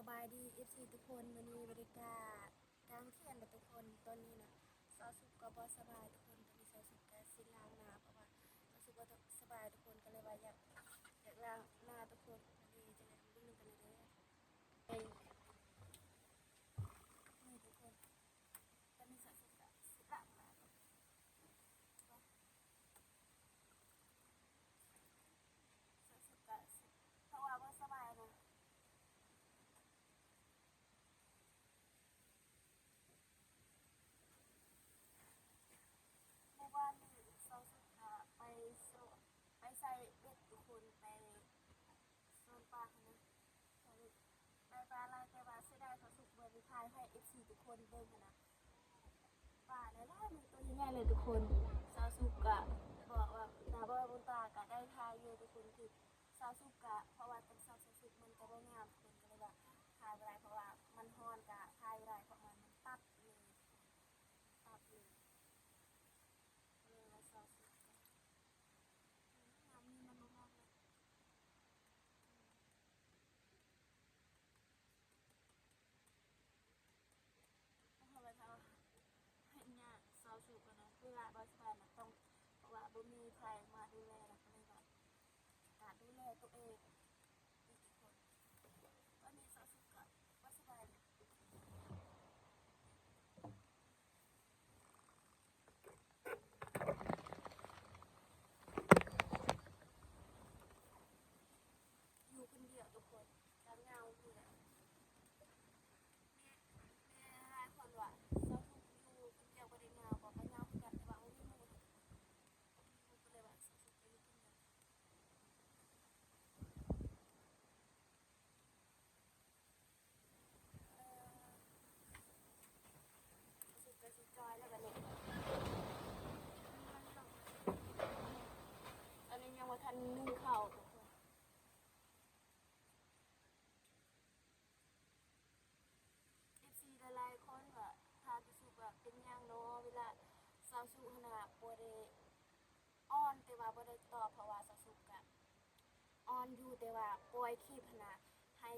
ສະບາຍດີ ເອັຟຊີ ທຸກຄົນ, ມື້ນີ້ບັນຍາກາດກາງທ່ຽງເດີທຸກຄົນ. ຕອນນີ້ນະ ສາວສຸກກໍບໍ່ສະບາຍທຸກຄົນ, ຕອນນີ້ສາວສຸກກໍຊິລ້າງໜ້າ ເພາະວ່າສາວສຸກບໍ່ສະບາຍທຸກຄົນ, ກໍເລີຍວ່າຢາກ ຢາກລ້າງໜ້າທຸກຄົນ. ຕອນນີ້ຈະໄດ້ເບິ່ງນຳກັນເດີ ເອີ ນີ້ທຸກຄົນ. ຕອນນີ້ສາວສຸກກະຊິລ້າງໜ້າກ່ອນ ສາວສຸກກະຊິ ເພາະວ່າບໍ່ສະບາຍນະ. ເມື່ອວານນີ້ສາວສຸກກະໄປໂຊນ ໄປໃສ່ເບັດທຸກຄົນ ໄປ ໂຊນປາຫັ້ນນະ ໄດ້ປາຫຼາຍ ແຕ່ວ່າເສຍດາຍສາວສຸກບໍ່ໄດ້ຖ່າຍໃຫ້ ເອັຟຊີ ທຸກຄົນເບິ່ງຫັ້ນນະ. ປາຫຼາຍໆ ໂຕໃຫຍ່ໆ ເລີຍທຸກຄົນ. ສາວສຸກກະບອກວ່າ ຕາບອດບຸນຕາກະໄດ້ຖ່າຍຢູ່ທຸກຄົນ. ຄືສາວສຸກກະ ເພາະວ່າຕອນເຊົ້າສາວສຸກມັນກະບໍ່ງາມທຸກຄົນ ກະເລີຍວ່າຖ່າຍບໍ່ໄດ້ ເພາະວ່າມັນຮ້ອນກະຖ່າຍບໍ່ໄດ້ ເພາະວ່າມັນຕັດເລີຍ ຕັດເລີຍ. ກະເລີຍວ່າສາວສຸກກະ ຍາມນີ້ມັນບໍ່ງາມເລີຍ. ເພາະວ່າຖ້າເຮັດຫຍັງສາວສຸກຫັ້ນນະ ເວລາບໍ່ສະບາຍນະ ຕ້ອງ ເພາະວ່າບໍ່ມີໃຜມາດູແລນະ ກະເລີຍວ່າ ການດູແລຕົວເອງ ທຸກຄົນ. ຕອນນີ້ສາວສຸກກະບໍ່ສະບາຍນະ. ຢູ່ຄົນດຽວທຸກຄົນ ກະເຫງົາຄືກັນ. ມີ ມີຫຼາຍຄົນວ່າ ສາວສຸກຢູ່ຄົນດຽວບໍ່ໄດ້ເຫງົາບໍ? ກະເຫງົາຄືກັນ ແຕ່ວ່າບໍ່ມີໝູ່ທຸກຄົນ ບໍ່ມີໝູ່ ກະເລີຍວ່າສາວສຸກກະຢູ່ຄົນດຽວ. ເອີ ກະຊິ ກະຊິຈ່ອຍແລ້ວບັດນີ້. ອັນນີ້ຍັງບໍ່ທັນໜຶ້ງເຂົ້າທຸກຄົນ. ເອັຟຊີ ຫຼາຍໆ ຄົນກໍຖາມສາວສຸກວ່າເປັນຫຍັງເນາະ ເວລາສາວສຸກຫັ້ນນະບໍ່ໄດ້ ອ່ອນ ແຕ່ວ່າບໍ່ໄດ້ຕອບ ເພາະວ່າສາວສຸກກະອ່ອນຢູ່ ແຕ່ວ່າປ່ອຍຄລິບຫັ້ນນະ ໃຫ້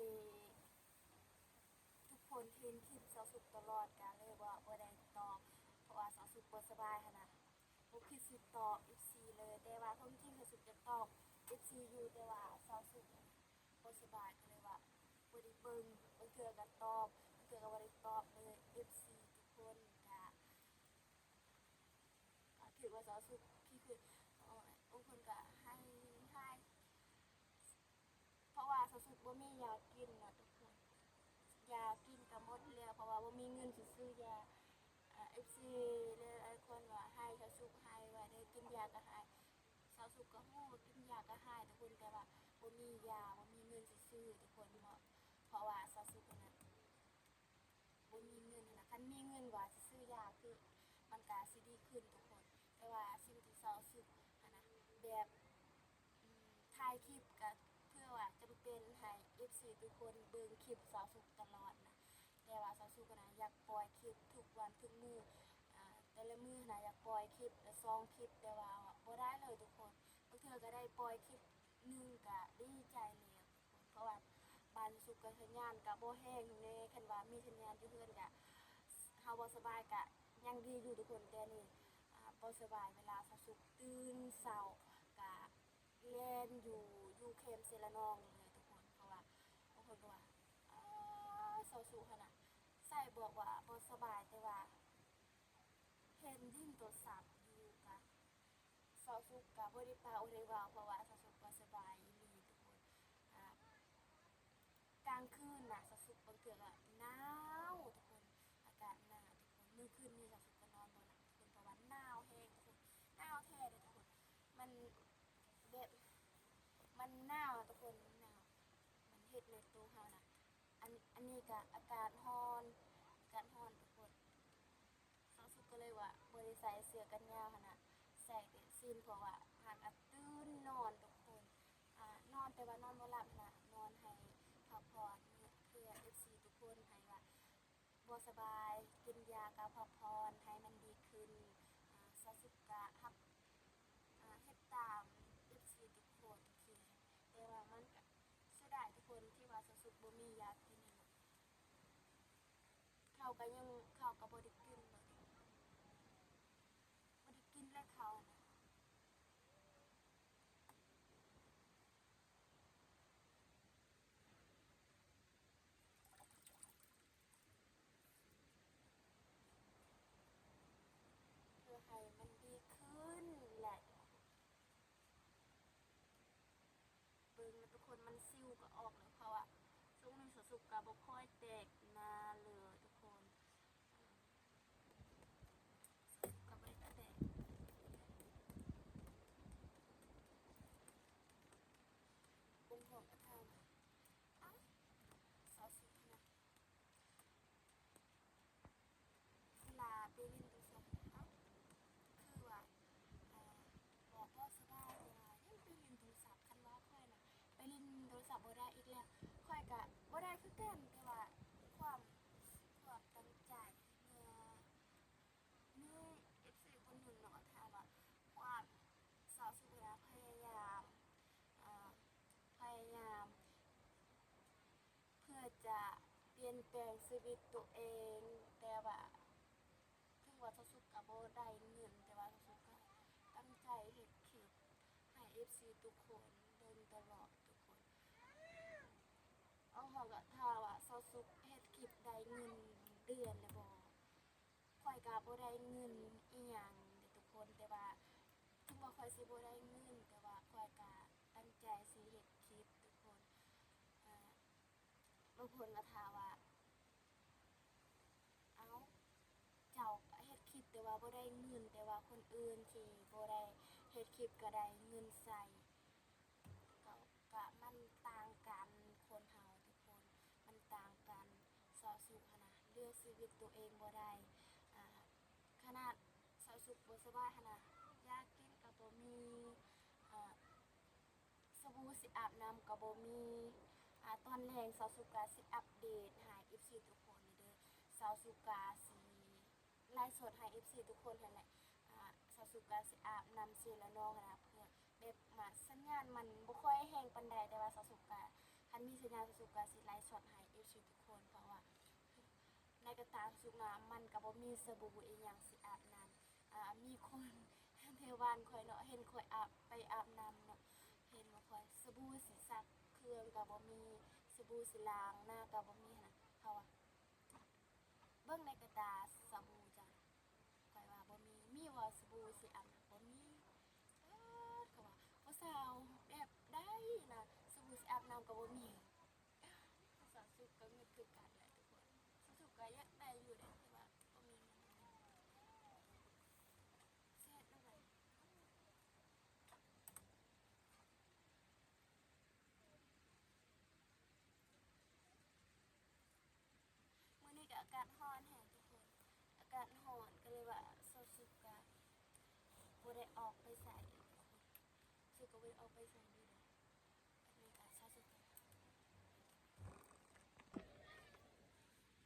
ທຸກຄົນເຫັນຄລິບສາວສຸກຕະຫຼອດ ກະເລີຍບໍ່ ບໍ່ໄດ້ຕອບ ເພາະວ່າສາວສຸກບໍ່ສະບາຍຫັ້ນນະ. ບໍ່ຄິດຊິຕອບເອັຟຊີເລີຍ ແຕ່ວ່າຄວາມຈິງສາວສຸກຢາກຕອບເອັຟຊີຢູ່ ແຕ່ວ່າສາວສຸກຫັ້ນນະບໍ່ສະບາຍ ກະເລີຍວ່າບໍ່ໄດ້ເບິ່ງ ບາງເທື່ອກະຕອບ ບາງເທື່ອກະບໍ່ໄດ້ຕອບເລີຍ ເອັຟຊີ ທຸກຄົນ. ກະ ກະຖືວ່າສາວສຸກຂີ້ຂຶດ ບາງຄົນກະໄຫ້ຮ້າຍ ເພາະວ່າສາວສຸກບໍ່ມີຢາກິນນະທຸກຄົນ ຢາກິນກະໝົດແລ້ວ ເພາະວ່າບໍ່ມີເງິນຊິຊື້ຢາ. ເອີ ເອັຟຊີ ຫຼາຍໆ ຄົນວ່າໄຫ້ສາວສຸກ ໄຫ້ວ່າໄດ້ກິນຢາກະໄຫ້ ສາວສຸກກະຮູ້ວ່າກິນຢາກະໄຫ້ທຸກຄົນ ແຕ່ວ່າບໍ່ມີຢາ ບໍ່ມີເງິນຊິຊື້ທຸກຄົນເນາະ ເພາະວ່າສາວສຸກຫັ້ນນະ ບໍ່ມີເງິນຫັ້ນນະ ຄັນມີເງິນວ່າຊິຊື້ຢາຄື ມັນກະຊິດີຂຶ້ນທຸກຄົນ. ແຕ່ວ່າສິ່ງທີ່ສາວສຸກຫັ້ນນະ ແບບ ອືມ ຖ່າຍຄລິບກະເພື່ອວ່າຈຳເປັນໃຫ້ເອັຟຊີທຸກຄົນເບິ່ງຄລິບສາວສຸກຕະຫຼອດນະ ແຕ່ວ່າສາວສຸກຫັ້ນນະ ຢາກປ່ອຍຄລິບທຸກວັນທຸກມື້ ອາ ແຕ່ລະມື້ຫັ້ນນະ ຢາກປ່ອຍຄລິບລະສອງຄລິບ ແຕ່ວ່າບໍ່ໄດ້ເລີຍທຸກຄົນ. ບາງເທື່ອກະໄດ້ປ່ອຍຄລິບໜຶ່ງກະດີໃຈແລ້ວ ເພາະວ່າບ້ານສາວສຸກກະສັນຍານກະບໍ່ແຮງແດ່ ຄັນວ່າມີສັນຍານຢູ່ເຮືອນກະ ເຮົາບໍ່ສະບາຍກະຍັງດີຢູ່ທຸກຄົນ. ແຕ່ນີ້ ອາ ບໍ່ສະບາຍ ເວລາສາວສຸກຕື່ນເຊົ້າກະແລ່ນຢູ່ ຢູ່ແຄມເຊລະນອງນີ້ແຫຼະທຸກຄົນ ເພາະວ່າບາງຄົນກະວ່າ ອາ ສາວສຸກຫັ້ນນະ ໃສ່ບອກວ່າບໍ່ສະບາຍ ແຕ່ວ່າເຫັນຫຼິ້ນໂທລະສັບຢູ່ກະ ສາວສຸກກະບໍ່ໄດ້ປາກບໍ່ໄດ້ເວົ້າ ເພາະວ່າສາວສຸກບໍ່ສະບາຍອີ່ຫຼີທຸກຄົນ. ອາ ກາງຄືນນະ ສາວສຸກບາງເທື່ອກະໜາວທຸກຄົນ ອາກາດໜາວທຸກຄົນ. ມື້ຄືນນີ້ສາວສຸກກະນອນບໍ່ຫຼັບທຸກຄົນ ເພາະວ່າໜາວແຮງທຸກຄົນ ໜາວແທ້ເດີທຸກຄົນ. ມັນແບບ ມັນໜາວທຸກຄົນ ມັນໜາວ ມັນເຮັດໃນໂຕເຮົານະ ອັນ ອັນນີ້ກະອາກາດຮ້ອນ ອາກາດຮ້ອນທຸກຄົນ. ສາວສຸກກະເລີຍວ່າບໍ່ໄດ້ໃສ່ເສື້ອກັນໜາວຫັ້ນນະ ໃສ່ແຕ່ສິ້ນ ເພາະວ່າຫາກະຕື່ນນອນທຸກຄົນ ອາ ນອນແຕ່ວ່ານອນບໍ່ຫຼັບຫັ້ນນະ ນອນໃຫ້ພັກຜ່ອນ ເພື່ອເອັຟຊີທຸກຄົນ ໃຫ້ວ່າບໍ່ສະບາຍ ກິນຢາກະພັກຜ່ອນໃຫ້ມັນດີຂຶ້ນ. ອາ ສາວສຸກກະຮັບ ອາ ເຮັດຕາມເອັຟຊີທຸກຄົນ ທີ່ ແຕ່ວ່າມັນກະເສຍດາຍທຸກຄົນ ທີ່ວ່າສາວສຸກບໍ່ມີຢາກິນຫັ້ນນະ. ເຂົ້າກໍຍັງ ເຂົ້າກໍບໍ່ໄດ້ກິນເລີຍ ບໍ່ໄດ້ກິນແລ້ວເຂົ້ານະ. ເພື່ອໃຫ້ມັນດີຂຶ້ນແຫຼະ ເບິ່ງນະທຸກຄົນ ມັນສິວກໍອອກແລ້ວ ເພາະວ່າຊ່ວງນີ້ສາວສຸກກໍບໍ່ຄ່ອຍແຕກໜ້າເລີຍທຸກຄົນ ສາວສຸກກໍບໍ່ໄດ້ແຕກ ບົງພວງກໍຖາມວ່າ ເອົ້າ ສາວສຸກນະ ເວລາໄປຫຼິ້ນໂທລະສັບ ເອົ້າ ຄືວ່າ ເອີ ບໍ່ ບໍ່ສະບາຍ ແຕ່ວ່າຍັງໄປຫຼິ້ນໂທລະສັບ. ຄັນວ່າຂ້ອຍນະ ໄປຫຼິ້ນໂທລະສັບບໍ່ໄດ້ອີກແລ້ວ ຂ້ອຍກະບໍ່ໄດ້ຄືກັນ ແຕ່ວ່າຄວາມ ຄວາມຕັ້ງໃຈ ເມື່ອ ມີເອັຟຊີຄົນໜຶ່ງເນາະ ຖາມວ່າ ຄວາມ ສາວສຸກນະ ພະຍາຍາມ ເອີ ພະຍາຍາມ ເພື່ອຈະປ່ຽນແປງຊີວິດຕົວເອງ ແຕ່ວ່າ ເຖິງວ່າສາວສຸກກະບໍ່ໄດ້ເງິນ ແຕ່ວ່າສາວສຸກກະຕັ້ງໃຈເຮັດຄລິບໃຫ້ເອັຟຊີທຸກຄົນເບິ່ງຕະຫຼອດທຸກຄົນ. ເອົາ ເຮົາກະຖ້າວ່າສາວສຸກເຮັດຄລິບໄດ້ເງິນເດືອນແລ້ວບໍ່? ຂ້ອຍກະບໍ່ໄດ້ເງິນອີ່ຫຍັງເດ້ທຸກຄົນ ແຕ່ວ່າ ເຖິງວ່າຂ້ອຍຊິບໍ່ໄດ້ເງິນ ແຕ່ວ່າຂ້ອຍກະຕັ້ງໃຈຊິເຮັດຄລິບທຸກຄົນ. ເອີ ບາງຄົນກໍຖາມວ່າ ເອົ້າ ເຈົ້າກະເຮັດຄລິບແຕ່ວ່າບໍ່ໄດ້ເງິນ ແຕ່ວ່າຄົນອື່ນທີ່ບໍ່ໄດ້ເຮັດຄລິບກໍໄດ້ເງິນໃສ່ ກໍ ກະມັນຕ່າງກັນ ຄົນເຮົາທຸກຄົນມັນຕ່າງກັນ. ສາວສຸກຫັ້ນນະ ເລືອກຊີວິດຕົວເອງບໍ່ໄດ້ ອາ ຂະໜາດສາວສຸກບໍ່ສະບາຍຫັ້ນນະ ຢາກກິນກໍບໍ່ມີ ອາ ສະບູຊິອາບນ້ຳກໍບໍ່ມີ. ອາ ຕອນແລງສາວສຸກກະຊິອັບເດດໃຫ້ເອັຟຊີທຸກຄົນເດີ ສາວສຸກກະຊິ ໄລຟ໌ສົດໃຫ້ເອັຟຊີທຸກຄົນຫັ້ນແຫຼະ ອາ ສາວສຸກກະຊິອາບນ້ຳເຊລະນອງຫັ້ນນະ ເພື່ອແບບວ່າສັນຍານມັນບໍ່ຄ່ອຍແຮງປານໃດ ແຕ່ວ່າສາວສຸກກະ ຄັນມີສັນຍານສາວສຸກກະຊິໄລຟ໌ສົດໃຫ້ເອັຟຊີທຸກຄົນ ເພາະວ່າໃນກະຕ່າງສາວສຸກນະ ມັນກະບໍ່ມີສະບູອີ່ຫຍັງຊິອາບນ້ຳ. ອາ ມີຄົນແຖວບ້ານຂ້ອຍເນາະ ເຫັນຂ້ອຍອາບ ໄປອາບນ້ຳເນາະ ເຫັນວ່າຂ້ອຍ ສະບູຊິຊັກເຄື່ອງກະບໍ່ມີ ສະບູຊິລ້າງໜ້າກະບໍ່ມີຫັ້ນນະ ເຂົາວ່າ ເບິ່ງໃນກະຕ່າສະບູຈ້າ ຂ້ອຍວ່າບໍ່ມີ ມີບໍ່ສະບູຊິອາບນ້ຳ ບໍ່ມີ. ປາດ ເຂົາວ່າ ຜູ້ສາວແບບໃດນະ ສະບູຊິອາບນ້ຳກໍບໍ່ມີ. ສາວສຸກກໍງຶດຄືກັນແຫຼະທຸກຄົນ ສາວສຸກກໍຢາກໄດ້ຢູ່ເດ້ ແຕ່ວ່າບໍ່ມີເງິນ ເຮັດແນວໃດ. ມື້ນີ້ກໍອາກາດຮ້ອນແຮງທຸກຄົນ ອາກາດຮ້ອນ ກໍເລີຍວ່າສາວສຸກກະບໍ່ໄດ້ອອກໄປໃສ ສາວສຸກກະບໍ່ໄດ້ອອກໄປໃສເລີຍເດ້. ອັນນີ້ກະສາວສຸກກະ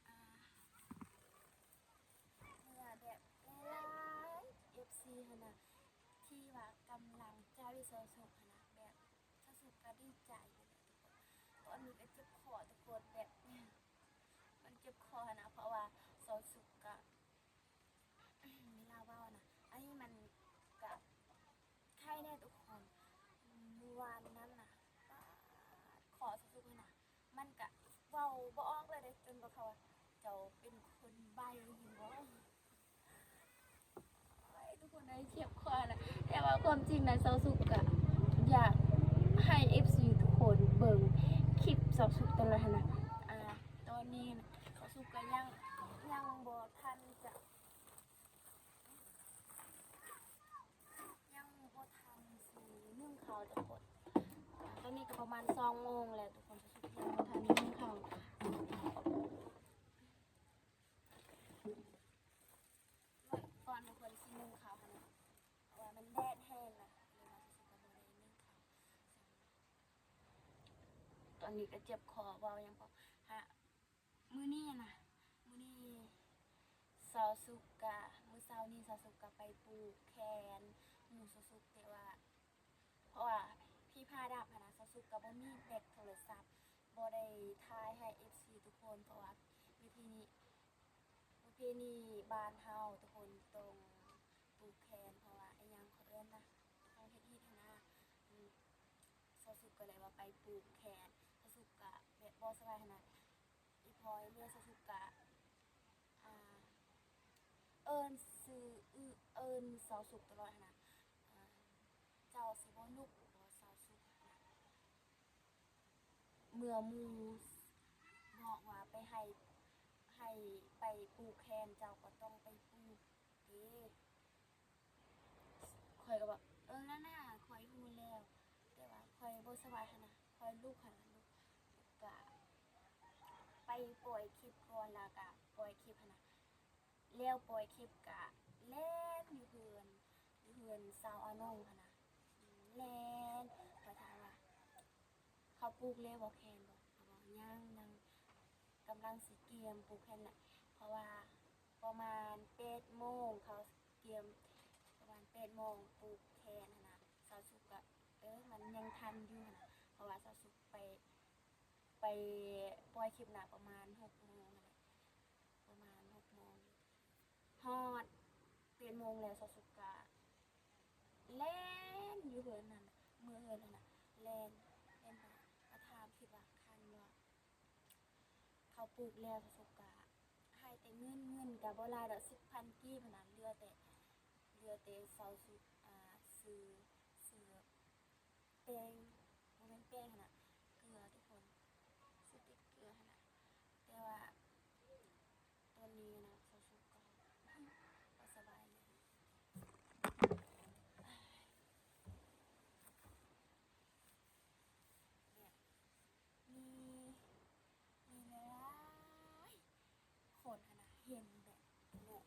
ອາ ເມື່ອແບບຫຼາຍໆ ເອັຟຊີຫັ້ນນະ ທີ່ວ່າກຳລັງໃຈສາວສຸກຫັ້ນນະ ແບບ ສາວສຸກກະດີໃຈຢູ່ເດ້ທຸກຄົນ ຕອນນີ້ກະເຈັບຄໍທຸກຄົນ ແບບ ມັນເຈັບຄໍຫັ້ນນະ ເພາະວ່າສາວສຸກກະ ເວລາເວົ້ານະ ອັນນີ້ມັນກະໄຄແດ່ທຸກຄົນ ມື້ວານນັ້ນນະ ປາດ ຄໍສາວສຸກຫັ້ນນະ ມັນກະເວົ້າບໍ່ອອກເລີຍເດ້ ຈົນວ່າເຂົາວ່າ ເຈົ້າເປັນຄົນໃບ້ເຫັນບໍ່? ໂອ້ຍ ທຸກຄົນເອີຍ ເຈັບຄໍນະ ແຕ່ວ່າຄວາມຈິງນະ ສາວສຸກກະຢາກໃຫ້ເອັຟຊີທຸກຄົນເບິ່ງຄລິບສາວສຸກຕະຫຼອດຫັ້ນນະ. ອາ ຕອນນີ້ນະ ສາວສຸກກະຍັງ ຍັງບໍ່ທັນຈະ ຍັງບໍ່ທັນຊິໜຶ້ງເຂົ້າທຸກຄົນ. ອາ ຕອນນີ້ກະປະມານສອງໂມງແລ້ວທຸກຄົນ ສາວສຸກຍັງບໍ່ທັນໜຶ້ງເຂົ້າ. ເບິ່ງກ່ອນທຸກຄົນ ຊິໜຶ້ງເຂົ້າຫັ້ນນະ ເພາະວ່າມັນແດດແຮງນະ ເລີຍວ່າຊິກະບໍ່ໄດ້ໜຶ້ງເຂົ້າ. ຕອນນີ້ກະເຈັບຄໍ ເວົ້າຫຍັງບໍ່ ຫາ ມື້ນີ້ນະ ມື້ນີ້ສາວສຸກກະ ມື້ເຊົ້ານີ້ສາວສຸກກະໄປຜູກແຂນໝູສາວສຸກ ແຕ່ວ່າ ເພາະວ່າພີພາດັບຫັ້ນນະ ສາວສຸກກະບໍ່ມີແບັດໂທລະສັບ ບໍ່ໄດ້ຖ່າຍໃຫ້ເອັຟຊີທຸກຄົນ ເພາະວ່າວິທີນີ້ ເພນີບ້ານເຮົາທຸກຄົນຕ້ອງປູກແຄນ ເພາະວ່າອີ່ຫຍັງເຂົາເອີ້ນນະ ຕ້ອງເຮັດຮີດຫັ້ນນະ. ອືມ ສາວສຸກກໍເລີຍວ່າໄປປູກແຄນ ສາວສຸກກະແບບບໍ່ສະບາຍຫັ້ນນະ. ອີ່ພໍ່ອີ່ແມ່ສາວສຸກກະ ອ່າ ເອີ້ນຊື່ ເອີ້ນສາວສຸກຕະຫຼອດຫັ້ນນະ. ເຈົ້າຊິບໍ່ລຸກບໍ ສາວສຸກນະ? ເມື່ອໝູ່ບອກວ່າໄປໃຫ້ ໃຫ້ໄປປູກແຄນ ເຈົ້າກໍຕ້ອງໄປປູກເດ້. ຂ້ອຍກໍບອກ ເອີ ນານາ ຂ້ອຍຮູ້ແລ້ວ ແຕ່ວ່າຂ້ອຍບໍ່ສະບາຍຫັ້ນນະ ຂ້ອຍລຸກຫັ້ນນະ ລຸກ ກະໄປປ່ອຍຄລິບກ່ອນ ແລ້ວກະປ່ອຍຄລິບຫັ້ນນະ. ແລ້ວປ່ອຍຄລິບກະແລ່ນຢູ່ເຮືອນ ຢູ່ເຮືອນສາວອານົງຫັ້ນນະ ແລ່ນ ຂ້ອຍຖາມວ່າ ເຂົາປູກແລ້ວບໍ່ແຄນບໍ? ເຂົາບອກ ຍັງ ຍັງ ກຳລັງຊິກຽມປູກແຄນແຫຼະ ເພາະວ່າປະມານແປດໂມງ ເຂົາກຽມ ປະມານແປດໂມງປູກແຄນຫັ້ນນະ. ສາວສຸກກະ ເອີ ມັນຍັງທັນຢູ່ຫັ້ນນະ ເພາະວ່າສາວສຸກໄປ ໄປປ່ອຍຄລິບນະ ປະມານຫົກໂມງຫັ້ນແຫຼະ ປະມານຫົກໂມງ ຮອດແປດໂມງແລ້ວ ສາວສຸກກະແລ່ນຢູ່ເຮືອນຫັ້ນ ເມືອເຮືອນຫັ້ນນະ ແລ່ນ ແລ່ນໄປ ມາຖາມຄິດວ່າຄັນວ່າເຂົາປູກແລ້ວ ສາວສຸກກະໃຫ້ແຕ່ເງິນ ເງິນກະບໍ່ຫຼາຍດອກ ສິບພັນກີບຫັ້ນນະ ເຫຼືອແຕ່ ເຫຼືອແຕ່ສາວສຸກ ອ່າ ຊື້ ຊື້ ແປ້ງ ບໍ່ແມ່ນແປ້ງຫັ້ນນະ ເກືອທຸກຄົນ ສະຕິກເກືອຫັ້ນນະ. ແຕ່ວ່າຕອນນີ້ນະ ສາວສຸກກໍບໍ່ສະບາຍແລ້ວ ແບບ ມີ ມີຫຼາຍໆ ຄົນຫັ້ນນະ ເຫັນແບບເນາະ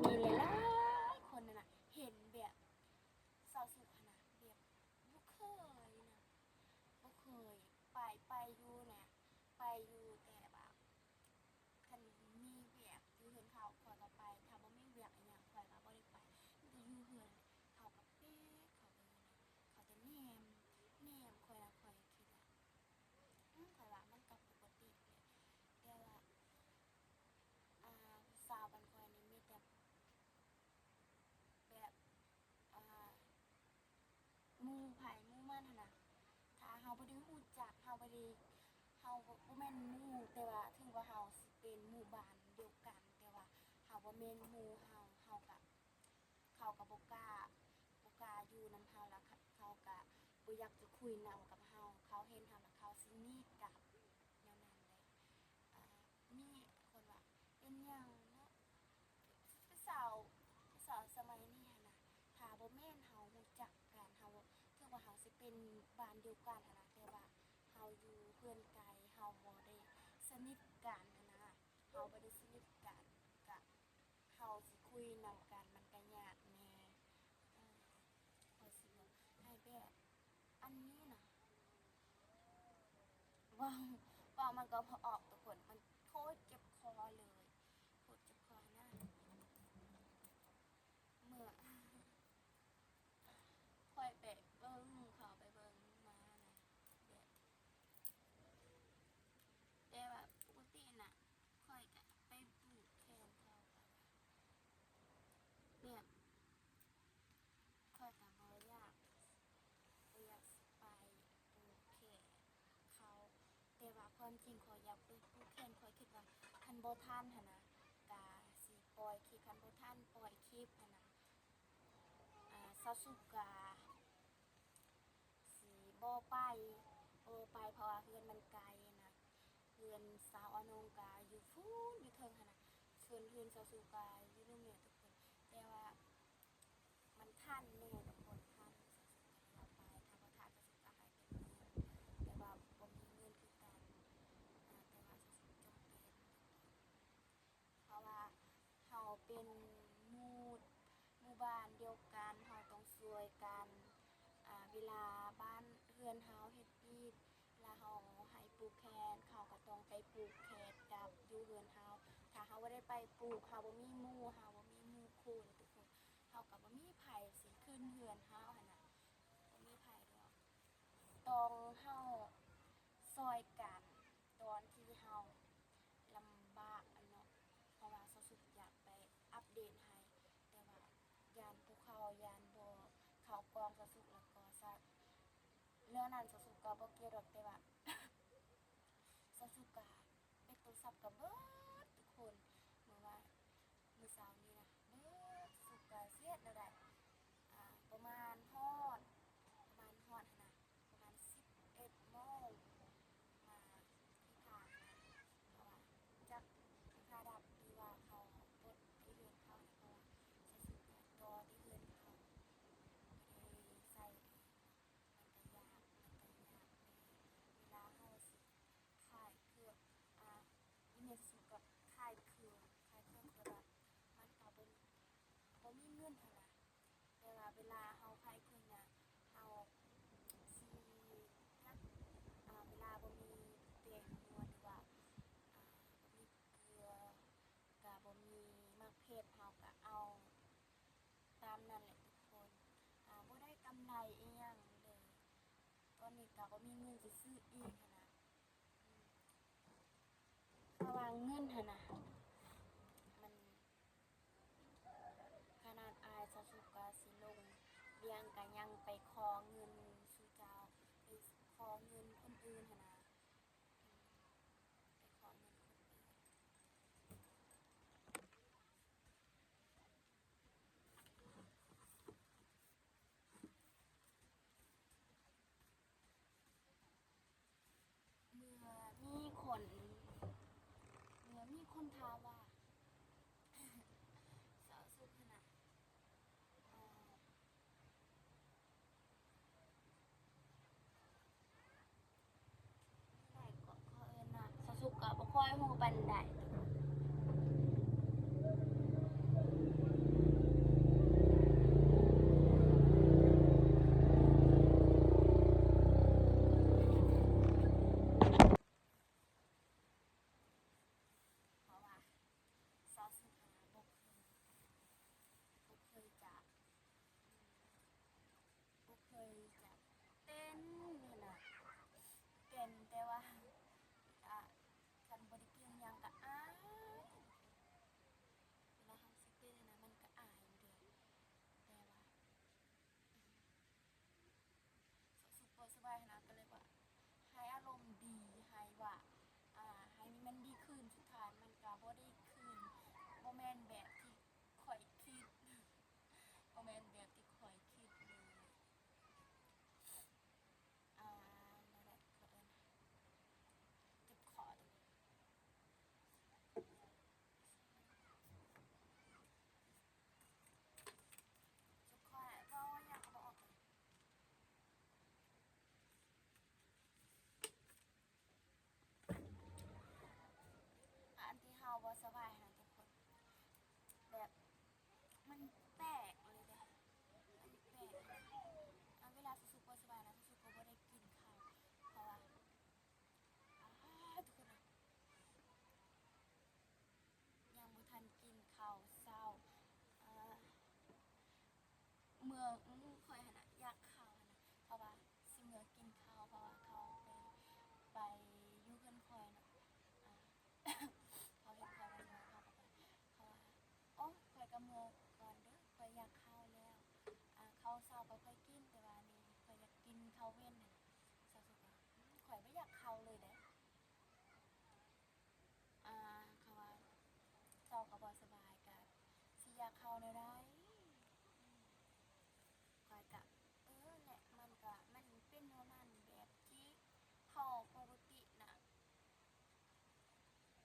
ມີຫຼາຍໆ ຄົນຫັ້ນນະ ເຫັນແບບສາວສຸກຫັ້ນນະ ແບບບໍ່ເຄີຍນະ ບໍ່ເຄີຍ ໄປ ໄປຢູ່ນະ ໄປຢູ່ ແຕ່ວ່າ ຄັນມີວຽກຢູ່ເຮືອນເຂົາ ຂ້ອຍກໍໄປ ຖ້າບໍ່ມີວຽກອີ່ຫຍັງ ຂ້ອຍກໍບໍ່ໄດ້ໄປ ມີແຕ່ຢູ່ເຮືອນ. ເຂົາກໍແປກ ເຂົາກໍ ເຂົາຈະແນມ ແນມຂ້ອຍນະ ຂ້ອຍຄິດວ່າ ອືມ ຂ້ອຍວ່າມັນກໍປົກກະຕິແຫຼະ ແຕ່ວ່າ ອ່າ ຜູ້ສາວບ້ານຂ້ອຍນີ້ມີແຕ່ແບບ ອ່າ ໝູ່ໃຜໝູ່ມັນຫັ້ນນະ ຖ້າເຮົາບໍ່ໄດ້ຮູ້ຈັກ ເຮົາບໍ່ໄດ້ ເຮົາບໍ່ ບໍ່ແມ່ນໝູ່ ແຕ່ວ່າເຖິງວ່າເຮົາຊິເປັນໝູ່ບ້ານດຽວກັນ ແຕ່ວ່າເຮົາບໍ່ແມ່ນໝູ່ເຮົາ ເຮົາກະ ເຂົາກະບໍ່ກ້າ ບໍ່ກ້າຢູ່ນຳເຮົາ ລະເຂົາກະບໍ່ຢາກຈະຄຸຍນຳກັບເຮົາ ເຂົາເຫັນເຮົາລະເຂົາຊິໜີກັບ ແນວນັ້ນເດ້. ອ່າ ມີຄົນວ່າ ເປັນຫຍັງເນາະ ຜູ້ສາວ ຜູ້ສາວສະໄໝນີ້ຫັ້ນນະ ຖ້າບໍ່ແມ່ນເຮົາຮູ້ຈັກກັນ ເຮົາ ເຖິງວ່າເຮົາຊິເປັນບ້ານດຽວກັນຫັ້ນນະ ແຕ່ວ່າເຮົາຢູ່ເຮືອນໄກ ເຮົາບໍ່ໄດ້ສະໜິດກັນຫັ້ນນະ ເຮົາບໍ່ໄດ້ສະໜິດກັນ ກະເຮົາຊິຄຸຍນຳກັນມັນກະຍາກແດ່. ເອີ ຂ້ອຍຊິບອກໃຫ້ແບບ ອັນນີ້ນະ ເວົ້າ ເວົ້າມັນກໍບໍ່ອອກທຸກຄົນ ມັນໂຄດເຈັບຄໍເລີຍ ໂຄດເຈັບຄໍນະ. ເມື່ອຂ້ອຍໄປເບິ່ງເຂົາ ໄປເບິ່ງມານະ ແບບ ແຕ່ວ່າປົກກະຕິນະ ຂ້ອຍກະໄປປູກແຂນເຂົາ ແບບ ຂ້ອຍກະບໍ່ຢາກ ບໍ່ຢາກຊິໄປປູກແຂນເຂົາ ແຕ່ວ່າຄວາມຈິງຂ້ອຍຢາກໄປປູກແຂນ ຂ້ອຍຄິດວ່າຄັນບໍ່ທັນຫັ້ນນະ ກະຊິປ່ອຍຄລິບ ຄັນບໍ່ທັນປ່ອຍຄລິບຫັ້ນນະ ອາ ສາວສຸກກະ ຊິບໍ່ໄປ ບໍ່ໄປ ເພາະວ່າເຮືອນມັນໄກນະ ເຮືອນສາວອານົງກະຢູ່ພຸ້ນ ຢູ່ເທິງຫັ້ນນະ ສ່ວນເຮືອນສາວສຸກກະຢູ່ລຸ່ມນີ້ທຸກຄົນ ແຕ່ວ່າມັນທັນແດ່ທຸກຄົນ ທັນ ສາວສຸກກະເລີຍວ່າໄປ ຖ້າບໍ່ທັນສາວສຸກກະໃຫ້ເປັນເງິນ ແຕ່ວ່າບໍ່ມີເງິນຄືກັນ ອາ ແຕ່ວ່າສາວສຸກຈຳເປັນ ເພາະວ່າເຮົາເປັນໝູ່ ໝູ່ບ້ານດຽວກັນ ເຮົາຕ້ອງຊ່ວຍກັນ ອາ ເວລາບ້ານເຮືອນເຮົາເຮັດປີດ ລະເຮົາໃຫ້ປູກແຂນ ເຂົາກໍຕ້ອງໄປປູກແຂນກັບຢູ່ເຮືອນເຮົາ ຖ້າເຮົາບໍ່ໄດ້ໄປປູກ ເຮົາບໍ່ມີໝູ່ ເຮົາບໍ່ມີໝູ່ຄູ່ເດ້ທຸກຄົນ ເຮົາກໍບໍ່ມີໃຜຊິຂຶ້ນເຮືອນເຮົາຫັ້ນນະ ບໍ່ມີໃຜດອກ ຕ້ອງເຮົາຊ່ອຍກັນ ຕອນທີ່ເຮົາ ດໃຫ້ ແຕ່ວ່າຢ້ານພວກເຂົາ ຢ້ານບໍ່ເຂົ້າກ້ອງສາວສຸກ ແລ້ວກໍສາ ເລື່ອງນັ້ນສາວສຸກກໍບໍ່ກ່ຽວດອກ ແຕ່ວ່າສາວສຸກກໍປິດໂທລະສັບກໍເບີດທຸກຄົນ ເມື່ອວານ ມື້ເຊົ້ານີ້ນະ ເບີດ ສາວສຸກກໍຊິເຮັດແນວໃດ ອ່າ ປະມານຮອດ ປະມານຮອດຫັ້ນນະ ປະມານສິບເອັດໂມງ ອ່າ ທີ່ຜ່ານມາ ເພາະວ່າຈັກໄຟຟ້າດັບ ຫຼືວ່າເຂົາປົດໃຫ້ເຮືອນເຂົານະ ເພາະວ່າສາວສຸກກໍຕໍ່ແຕ່ເຮືອນເຂົາ ບໍ່ໄດ້ໃຊ້ເອງເນາະ ມັນກໍຍາກ ມັນກໍຍາກແດ່ ເວລາເຮົາຊິຂາຍເຄື່ອງ ອ່າ ອີເມຈສາວສຸກກໍຂາຍເຄື່ອງ ຂາຍເຄື່ອງ ແຕ່ວ່າມັນກໍບໍ່ ບໍ່ມີເງິນຫັ້ນນະ ແຕ່ວ່າເວລາເຮົາຂາຍເຄື່ອງນະ ເຮົາຊິ ເວລາບໍ່ມີແປ້ງນົວ ຫຼືວ່າ ອ່າ ບໍ່ມີເກືອ ກະບໍ່ມີໝາກເຜັດ ເຮົາກະເອົາຕາມນັ້ນແຫຼະທຸກຄົນ ອ່າ ບໍ່ໄດ້ກຳໄລອີ່ຫຍັງເລີຍ ຕອນນີ້ກະບໍ່ມີເງິນຊິຊື້ອີກຫັ້ນນະ ເພາະວ່າເງິນຫັ້ນນະ ມັນ ຂະໜາດອ້າຍສາວສຸກກໍຊິລົງວຽງ ກໍຍັງໄປຂໍເງິນສູ່ເຈົ້າ ໄປຂໍເງິນຄົນອື່ນຫັ້ນນະ ໄປຂໍເງິນຄົນອື່ນ. ເມື່ອມີຄົນ ເມື່ອມີຄົນຖາມວ່າ ສາວສຸກຫັ້ນນະ ເອີ ໄດ້ກໍ ເຂົາເອີ້ນວ່າ ສາວສຸກກໍບໍ່ຄ່ອຍຮູ້ປານໃດ. ເພາະວ່າສາວສຸກຫັ້ນນະ ບໍ່ເຄີຍ ບໍ່ເຄີຍຈະ ບໍ່ເຄີຍຈະເຕັ້ນຫັ້ນນະ ເຕັ້ນ ແຕ່ວ່າ ອາ ຄັນບໍ່ໄດ້ເກັ່ງຫຍັງກໍອາຍ ເວລາເຮົາຊິເຕັ້ນຫັ້ນນະ ມັນກໍອາຍຢູ່ເດ້ ແຕ່ວ່າ ສາວສຸກບໍ່ສະບາຍຫັ້ນນະ ກໍເລີຍວ່າໃຫ້ອາລົມດີ ໃຫ້ວ່າ ອ່າ ໃຫ້ມັນດີຂຶ້ນ ສຸດທ້າຍມັນກໍບໍ່ດີຂຶ້ນ ບໍ່ແມ່ນແບບທີ່ຂ້ອຍຄິດ ບໍ່ແມ່ນແບບທີ່ຂ້ອຍຄິດເລີຍ ອ່າ ນັ້ນແຫຼະ ເຂົາເອີ້ນເຈັບຄໍ ເຈັບຄໍ ເວົ້າຫຍັງກໍບໍ່ອອກເລີຍ ອັນທີ່ເຮົາບໍ່ສະບາຍຫັ້ນນະທຸກຄົນ ແບບ ມັນແປກເລີຍເດ້ ມັນແປກເລີຍ ເວລາສາວສຸກບໍ່ສະບາຍນະ ສາວສຸກກໍບໍ່ໄດ້ກິນເຂົ້າ ເພາະວ່າ ອ້າ ທຸກຄົນເອີຍ ຍັງບໍ່ທັນກິນເຂົ້າເຊົ້າ ເອີ ເມື່ອ ໝູ່ຂ້ອຍຫັ້ນນະ ຢາກເຂົ້າຫັ້ນນະ ເພາະວ່າຊິເມືອກິນເຂົ້າ ເພາະວ່າເຂົາໄປ ໄປຢູ່ເຮືອນຂ້ອຍເນາະ ອ່າ ເຂົາເຫັນຂ້ອຍວ່າຊິມາ ເຂົາກໍໄປ ເຂົາວ່າ ໂອ້ ຂ້ອຍກໍເມືອກ່ອນເດີ້ ຂ້ອຍຢາກເຂົ້າແລ້ວ ອ່າ ເຂົ້າເຊົ້າກໍຂ້ອຍກິນ ແຕ່ວ່ານີ້ຂ້ອຍຢາກກິນເຂົ້າເວັນຫັ້ນນະ ສາວສຸກວ່າ ອືມ ຂ້ອຍບໍ່ຢາກເຂົ້າເລີຍເດ້. ອ່າ ເຂົາວ່າເຈົ້າກໍບໍ່ສະບາຍ ກະຊິຢາກເຂົ້າແນວໃດ? ຂ້ອຍກະ ເອີ ແຫຼະ ມັນກະ ມັນເປັນແນວນັ້ນ ແບບທີ່ເຮົາປົກກະຕິນະ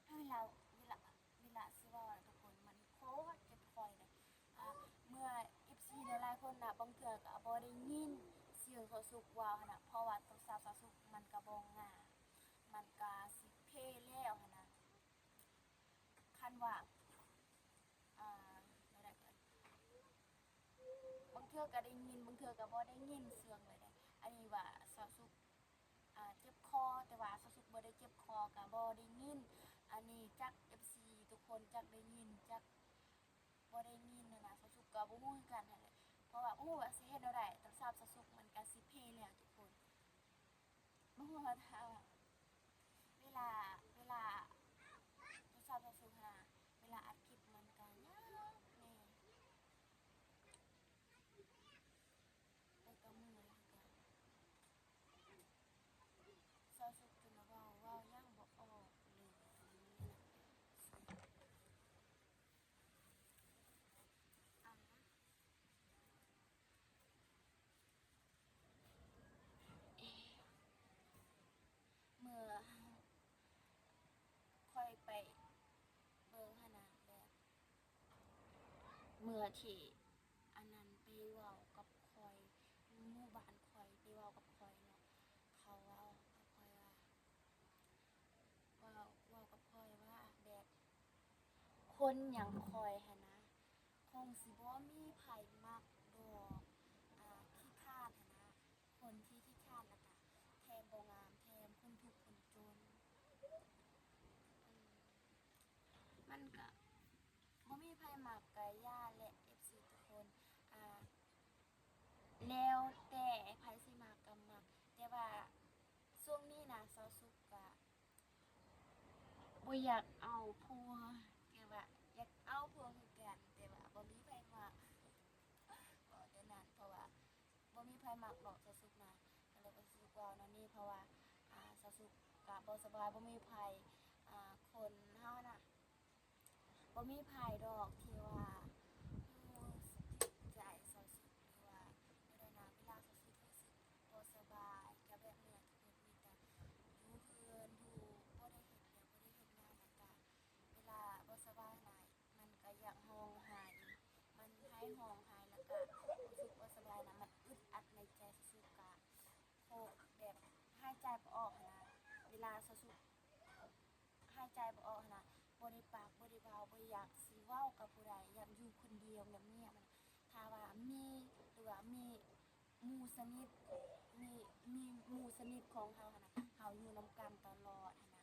ເວລາ ເວລາ ເວລາຊິເວົ້ານະທຸກຄົນ ມັນໂຄດເຈັບຄໍເລີຍ ອ່າ ເມື່ອເອັຟຊີຫຼາຍໆຄົນນະ ບາງເທື່ອກໍບໍ່ໄດ້ຍິນສຽງສາວສຸກເວົ້າຫັ້ນນະ ເພາະວ່າໂທລະສັບສາວສຸກມັນກໍບໍ່ງາມ ມັນກະຊິເພແລ້ວຫັ້ນນະ ຄັນວ່າ ອ່າ ແນວໃດກໍ ບາງເທື່ອກໍໄດ້ຍິນ ບາງເທື່ອກໍບໍ່ໄດ້ຍິນສຽງເລີຍເດ້ ອັນນີ້ວ່າສາວສຸກ ອ່າ ເຈັບຄໍ ແຕ່ວ່າສາວສຸກບໍ່ໄດ້ເຈັບຄໍ ກໍບໍ່ໄດ້ຍິນ ອັນນີ້ຈັກເອັຟຊີທຸກຄົນຈັກໄດ້ຍິນ ຈັກບໍ່ໄດ້ຍິນຫັ້ນນະ ສາວສຸກກໍບໍ່ຮູ້ຄືກັນຫັ້ນແຫຼະ ເພາະວ່າບໍ່ຮູ້ວ່າຊິເຮັດແນວໃດ ໂທລະສັບສາວສຸກມັນກໍຊິເພແລ້ວທຸກຄົນ. ບໍ່ຮູ້ວ່າຖ້າເວລາ ເວລາໂທລະສັບເຮົາສູນຫັ້ນນະ ເວລາອັດຄລິບມັນກະຍາກແດ່ ເມື່ອທີ່ອັນນັ້ນໄປເວົ້າກັບຂ້ອຍ ໝູ່ບ້ານຂ້ອຍໄປເວົ້າກັບຂ້ອຍເນາະ ເຂົາເວົ້າກັບຂ້ອຍວ່າ ເວົ້າ ເວົ້າກັບຂ້ອຍວ່າແບບ ຄົນຢ່າງຂ້ອຍຫັ້ນນະ ຄົງຊິບໍ່ມີໃຜມັກດອກ ອາ ຂີ້ຄ້ານຫັ້ນນະ ຄົນທີ່ຂີ້ຄ້ານ ແລ້ວກະແຖມບໍ່ງາມ ແຖມຄົນທຸກຄົນຈົນ ມັນກະບໍ່ມີໃຜມັກ ກະຢ່າແຫຼະ ເອັຟຊີ ທຸກຄົນ ອາ ແລ້ວແຕ່ໃຜຊິມັກກະມັກ ແຕ່ວ່າຊ່ວງນີ້ນະ ສາວສຸກກະບໍ່ຢາກເອົາຜົວ ແຕ່ວ່າຢາກເອົາຜົວຄືກັນ ແຕ່ວ່າບໍ່ມີໃຜມັກ ເວົ້າແນວນັ້ນ ເພາະວ່າບໍ່ມີໃຜມັກດອກສາວສຸກນະ ກະເລີຍວ່າສາວສຸກເວົ້າແນວນີ້ ເພາະວ່າ ອາ ສາວສຸກກະບໍ່ສະບາຍ ບໍ່ມີໃຜ ອາ ຄົນເຮົານະ ບໍ່ມີໃຜດອກທີ່ວ່າຮູ້ຈິດໃຈສາວສຸກ ຫຼືວ່າແນວໃດນະ ເວລາສາວສຸກຮູ້ສຶກບໍ່ສະບາຍ ກະແບບເມື່ອຍທຸກຄົນມີແຕ່ຢູ່ເຮືອນ ຢູ່ ບໍ່ໄດ້ເຮັດວຽກ ບໍ່ໄດ້ເຮັດງານ ແລ້ວກະເວລາບໍ່ສະບາຍນະ ມັນກະຢາກຮ້ອງໄຫ້ ມັນໄຫ້ຮ້ອງໄຫ້ ແລ້ວກະຮູ້ສຶກບໍ່ສະບາຍນະ ມັນອຶດອັດໃນໃຈ ສາວສຸກກະໂຄ ແບບຫາຍໃຈບໍ່ອອກຫັ້ນນະ ເວລາສາວສຸກ ຫາຍໃຈບໍ່ອອກຫັ້ນນະ ບໍ່ໄດ້ປາກ ບໍ່ໄດ້ເວົ້າ ບໍ່ຢາກຊິເວົ້າກັບຜູ້ໃດ ຢາກຢູ່ຄົນດຽວງຽບໆ ຖ້າວ່າມີ ຫຼືວ່າມີໝູ່ສະໜິດ ມີ ມີໝູ່ສະໜິດຂອງເຮົາຫັ້ນນະ ເຮົາຢູ່ນຳກັນຕະຫຼອດຫັ້ນນະ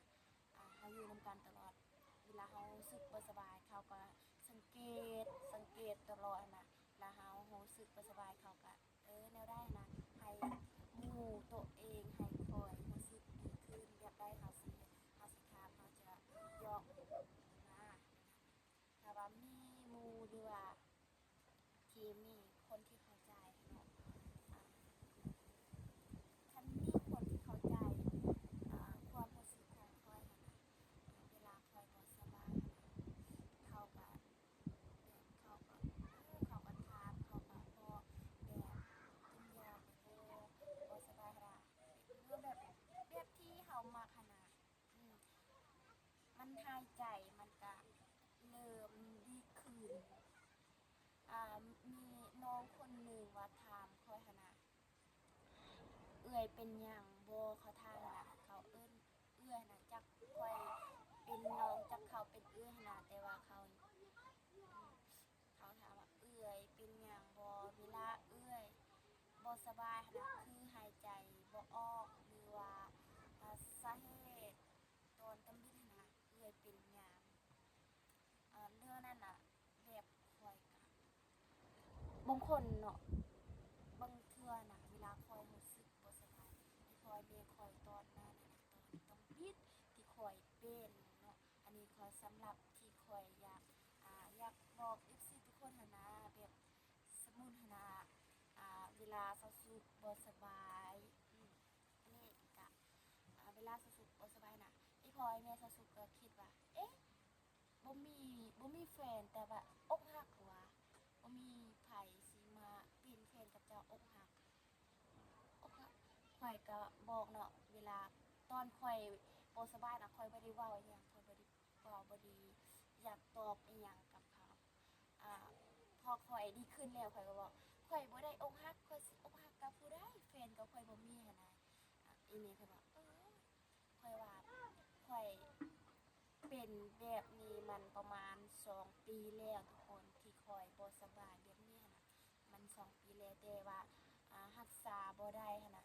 ອາ ເຮົາຢູ່ນຳກັນຕະຫຼອດ ເວລາເຮົາຮູ້ສຶກບໍ່ສະບາຍ ເຂົາກະສັງເກດ ສັງເກດຕະຫຼອດຫັ້ນນະ ລະເຮົາຮູ້ສຶກບໍ່ສະບາຍ ເຂົາກະ ເອີ ແນວໃດຫັ້ນນະ ໃຫ້ໝູ່ໂຕເອງ ໃຫ້ຂ້ອຍຮູ້ສຶກດີຂຶ້ນ ແບບໃດເຮົາຊິ ເຮົາຊິຖາມ ເຮົາຈະຢອກນະ ຖ້າວ່າມີໝູ່ ຫຼືວ່າທີ່ມີຄົນທີ່ເຂົ້າໃຈເນາະ ອາ ຄັນມີຄົນທີ່ເຂົ້າໃຈ ອາ ຄວາມຮູ້ສຶກຂອງຂ້ອຍຫັ້ນນະ ເວລາຂ້ອຍບໍ່ສະບາຍຫັ້ນນະ ເຂົາກະ ແບບເຂົາກໍ ເອີ ເຂົາກໍຖາມ ເຂົາກໍບອກ ແບບກິນຢາແດ່ ບໍ່ສະບາຍຫັ້ນນະ ແບບ ແບບທີ່ເຮົາມັກຫັ້ນນະ ອືມ ມັນຫາຍໃຈ ມັນກະເລີ່ມດີຂຶ້ນ ອາ ມີນ້ອງຄົນໜຶ່ງວ່າຖາມຂ້ອຍຫັ້ນນະ ເອື້ອຍເປັນຫຍັງບໍ່? ເຂົາຖາມນະ ເຂົາເອີ້ນເອື້ອຍນະ ຈັກຂ້ອຍເປັນນ້ອງ ຈັກເຂົາເປັນເອື້ອຍນະ ແຕ່ວ່າເຂົາ ເຂົາຖາມວ່າ ເອື້ອຍເປັນຫຍັງບໍ່? ເວລາເອື້ອຍບໍ່ສະບາຍຫັ້ນນະ ຄືຫາຍໃຈບໍ່ອອກ ຫຼືວ່າ ອາ ສາເຫດຕອນທຳອິດຫັ້ນນະ ເອື້ອຍເປັນຫຍັງ? ອາ ເລື່ອງນັ້ນນະ ແບບຂ້ອຍກະ ບາງຄົນເນາະ ບາງເທື່ອນະ ເວລາຂ້ອຍຮູ້ສຶກບໍ່ສະບາຍ ອີ່ພໍ່ອີ່ແມ່ຂ້ອຍຕອນນັ້ນນະ ຕອນທຳອິດທີ່ຂ້ອຍເປັນເນາະ ອັນນີ້ຂ້ອຍ ສຳລັບທີ່ຂ້ອຍຢາກ ອາ ຢາກບອກເອັຟຊີທຸກຄົນຫັ້ນນະ ແບບ ສົມມຸດຫັ້ນນະ ອາ ເວລາສາວສຸກບໍ່ສະບາຍ ອືມ ອັນນີ້ກະ ອາ ເວລາສາວສຸກບໍ່ສະບາຍນະ ອີ່ພໍ່ອີ່ແມ່ສາວສຸກກໍຄິດວ່າ ເອະ ບໍ່ມີ ບໍ່ມີແຟນ ແຕ່ວ່າອົກຫັກຫວາ ບໍ່ມີໃຜຊິມາເປັນແຟນກັບເຈົ້າ ອົກຫັກ ອົກຫັກ ຂ້ອຍກໍບອກເນາະ ເວລາຕອນຂ້ອຍບໍ່ສະບາຍນະ ຂ້ອຍບໍ່ໄດ້ເວົ້າອີ່ຫຍັງ ຂ້ອຍບໍ່ໄດ້ເວົ້າ ບໍ່ໄດ້ຢາກຕອບອີ່ຫຍັງກັບເຂົາ ອາ ພໍຂ້ອຍດີຂຶ້ນແລ້ວ ຂ້ອຍກໍບອກ ຂ້ອຍບໍ່ໄດ້ອົກຫັກ ຂ້ອຍຊິອົກຫັກກັບຜູ້ໃດ ແຟນກໍຂ້ອຍບໍ່ມີຫັ້ນນະ ອາ ອີ່ແມ່ຂ້ອຍບອກ ເອີ ຂ້ອຍວ່າຂ້ອຍເປັນແບບນີ້ມັນປະມານສອງປີແລ້ວທຸກຄົນ ທີ່ຂ້ອຍບໍ່ສະບາຍແບບນີ້ຫັ້ນນະ ມັນສອງປີແລ້ວ ແຕ່ວ່າ ອາ ຮັກສາບໍ່ໄດ້ຫັ້ນນ